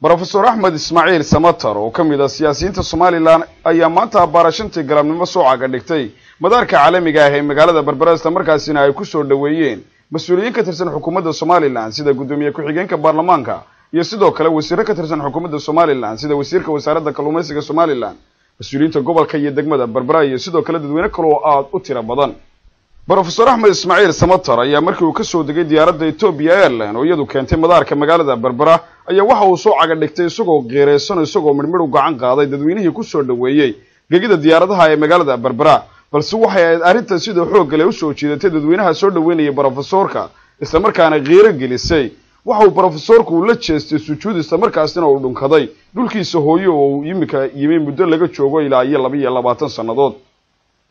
Brofesor Axmed Ismaaciil Samatar oo ka mid ah siyaasiyiinta Somalilan ayaa maanta abbaara 5tii galabnimo soo caga dhigtay madaarka caalamiga ah ee magaalada Berbera, islamarkaasina ay ku soo dhoweeyeen mas-uuliyiin ka tirsan xukuumadda Somalilan, sida guddoomiye ku-xigeenka baarlamaanka iyo sidoo kale wasiiro ka tirsan xukuumadda Somalilan, sida wasiirka wasaaradda kalluumaysiga Somalilan, mas-uuliyiinta gobolka iyo degmada Berbera iyo sidoo kale dadweyne kale oo aada u tiro badan. Brofesor Axmed Ismaaciil Samatar ayaa markii uu kasoo degay diyaaradda Ethiopia Airline oo iyadu keentay madaarka magaalada Berbera ayaa waxa uu soo caga dhigtay isagoo qiiraysan, isagoo midhmidh u gacan qaaday dadweynihii kusoo dhoweeyey gegida diyaaradaha ee magaalada Berbera. Balse waxay ahayd arrintan sidoo xoogga leh usoo jiidatay dadweynaha soo dhoweynayay brofesorka, islamarkaana qiiro gelisay. Waxa uu brofesorku uu la jeestay sujuud, islamarkaasina uu dhunkaday dhulkiisa hooyo oo uu iminka yimi muddo laga joogo ilaa iyo 22 sannadood.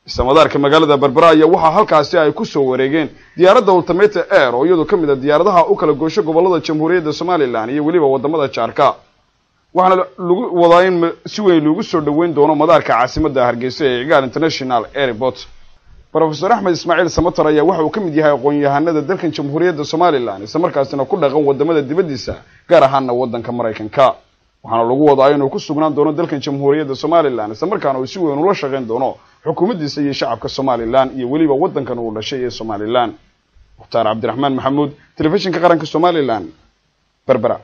Isla madaarka magaalada Berbera ayaa waxaa halkaasi ay ku soo wareegeen diyaaradda Ultimate Air oo iyadu ka mid a diyaaradaha u kala goosho gobolada Jamhuuriyadda Somalilan iyo weliba wadamada jaarka, waxaana lagu wadaa in si weyn loogu soo dhoweyn doono madaarka caasimadda Hargeysa ee Cigaal International Airport. Brofesor Axmed Ismaaciil Samatar ayaa waxa uu ka mid yahay aqoon-yahanada dalkan Jamhuuriyadda Somalilan, islamarkaasina ku dhaqan wadamada dibaddiisa, gaar ahaana waddanka Maraykanka. Waxaana lagu wadaa inuu ku sugnaan doono dalkan Jamhuuriyadda Somalilan, islamarkaana uu si weyn ula shaqayn doono xukuumaddiisa iyo shacabka Somalilan iyo weliba waddankan uu dhashay ee Somalilan. Mukhtaar Cabdiraxmaan Maxamuud, Telefishinka Qaranka Somalilan, Berbera.